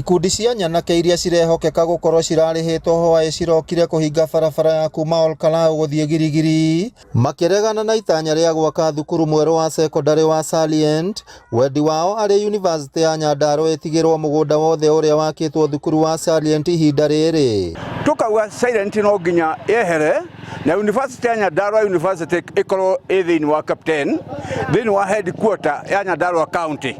Ikundi cia nyanake iria cirehokeka gũkorwo cirarĩhĩtwo hwaĩ cirokire kũhinga barabara ya kuma Olkalau gũthiĩ Girigiri makĩregana na itanya rĩa gwaka thukuru mwerũ wa cekondarĩ wa Salient. Wendi wao arĩ Yunivasĩtĩ ya Nyandarua ĩtigĩrwo mũgũnda wothe ũrĩa wakĩtwo thukuru wa Salient ihinda rĩrĩ. Tukauga Silent no nginya yehere na University ya Nyandarua University ĩkorwo ĩ thĩinĩ wa Captain, thĩinĩ wa headquarter ya Nyandarua County,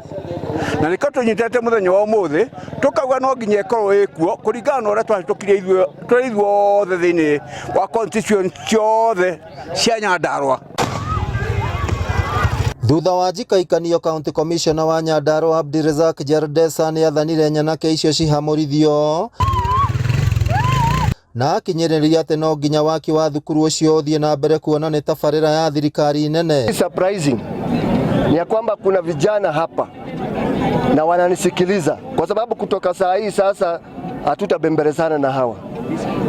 na nĩkĩo tũnyitĩte mũthenya wa ũmũthĩ tukauga no nginya ĩkorwo ĩkuo kũringana na ũrĩa twahĩtũkirie ithuĩ tũrĩ ithuothe thĩinĩ wa constituency ciothe cia Nyandarua. Thutha wa njikaikanio, County Commissioner wa Nyandarua Abdirazak Jardesa nĩathanire nyanake icio cihamũrithio na akinyĩrĩria atĩ no nginya waki wa thukuru ũcio ũthiĩ na mbere kuona nĩ tabarĩra ya thirikari nene. Surprising ni ya kwamba kuna vijana hapa na wananisikiliza kwa sababu kutoka saa hii sasa hatutabembelezana na hawa.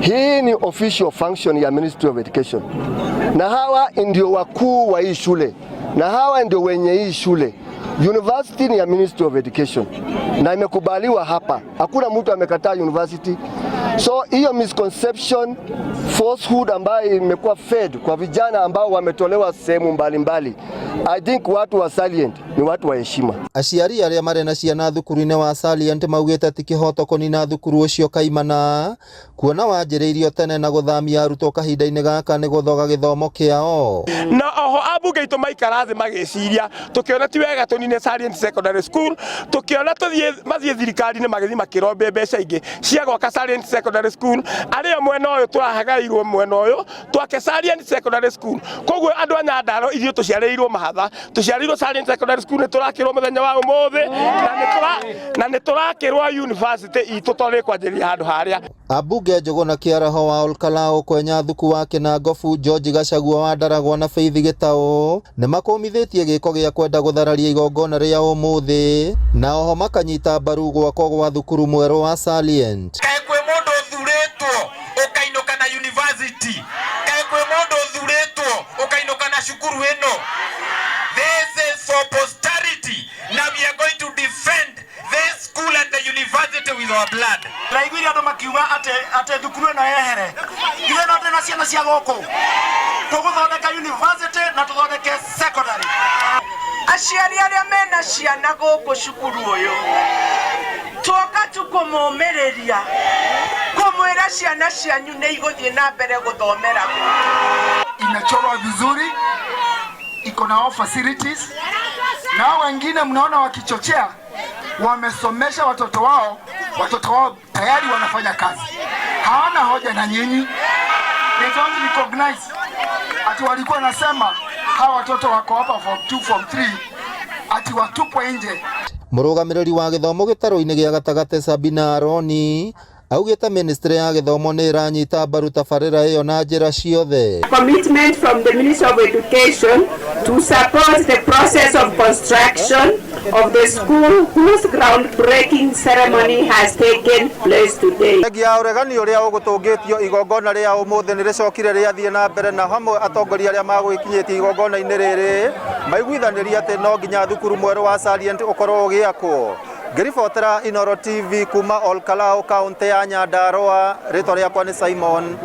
Hii ni official function ya Ministry of Education, na hawa ndio wakuu wa hii shule na hawa ndio wenye hii shule. University ni ya Ministry of Education na imekubaliwa hapa, hakuna mtu amekataa university. So hiyo misconception, falsehood ambayo imekuwa fed kwa vijana ambao wametolewa sehemu mbalimbali, I think watu wa Salient ni watu wa heshima. Aciari arĩa marĩ na ciana thukuru-inĩ wa Salient maugĩte ti kĩhoto kũnina thukuru ũcio kaimana kuona wanjĩrĩirio tene na gũthamia arutwo kahinda-inĩ gaka nĩ gũthoga gĩthomo kĩao. Na oho ambunge aitũ maikara thĩ magĩciria, tũkĩona ti wega tũnine Salient Secondary School, tũkĩona tũthiĩ mathiĩ thirikari-inĩ magĩthiĩ makĩrombe mbeca ingĩ cia gwaka Salient Secondary School, arĩo mwena ũyũ tũrahagairwo mwena ũyũ twake Salient Secondary School. Koguo andũ a Nyandarua, ithuĩ tũciarĩirwo mahatha, tũciarĩirwo Salient Secondary School, nĩ tũrakĩrwo mũthenya wa ũmũthĩ na nĩ tũrakĩrwo university itũ tondũ ĩkwanjĩrĩria handũ harĩa. Ambunge Njũgũna Kĩaraho wa Olkalau, Kwenya Thuku wa Kinangofu, George Gachagua wa Ndaragwa na Faith Gĩtaũ nĩ makũmithĩtie gĩko gĩa kwenda gũthararia igongona rĩa ũmũthĩ na oho makanyita mbaru gwakwo gwa thukuru mwerũ wa Salient. Kaĩ kwĩ mũndũ ũthurĩtwo ũkainũka na university? Kaĩ kwĩ mũndũ ũthurĩtwo ũkainũka na cukuru ĩno? This is for posterity. Now we are going to defend this school and the university with our blood. Ndaiguire andũ makiuga atĩ thukuru ĩno yehere. Ithuĩ no ndĩna ciana cia gũkũ, tũgũthondeka university na tũthondeke secondary. Aciari arĩa mena ciana gũkũ cukuru ũyũ, tuoka tu kũmũmĩrĩria, kũmwĩra ciana cianyu nĩ igũthiĩ na mbere gũthomera gũkũ. Imechorwa vizuri, iko na all facilities, na hao wengine mnaona wakichochea, wamesomesha watoto wao, watoto wao tayari wanafanya kazi, hawana hoja na nyinyi. They don't recognize ati walikuwa nasema hawa watoto wako hapa form 2, form 3, ati watupwe nje. Mũrũgamĩrĩri wa gĩthomo gĩtarũ-inĩ gĩa gatagatĩ Sabina Aroni augĩte ministry ya gĩthomo nĩ ĩranyita mbaru tabarĩra ĩyo na njĩra ciothe. Commitment from the Ministry of Education to support the process of construction of the school whose groundbreaking ceremony has taken place today. Thengia ya ũregani ũrĩa ũgũtũngĩtio, igongona rĩa ũmũthĩ nĩ rĩcokire rĩathiĩ na mbere na hamwe atongoria arĩa magũgĩkinyĩtie igongona-inĩ rĩrĩ maiguithanĩrie atĩ no nginya thukuru mwerũ wa Salient ũkorwo ũgĩakwo. Ngĩribotera Inooro TV kuma Olkalau, kaũntĩ ya Nyandarua, rĩtwa rĩakwa nĩ Simon.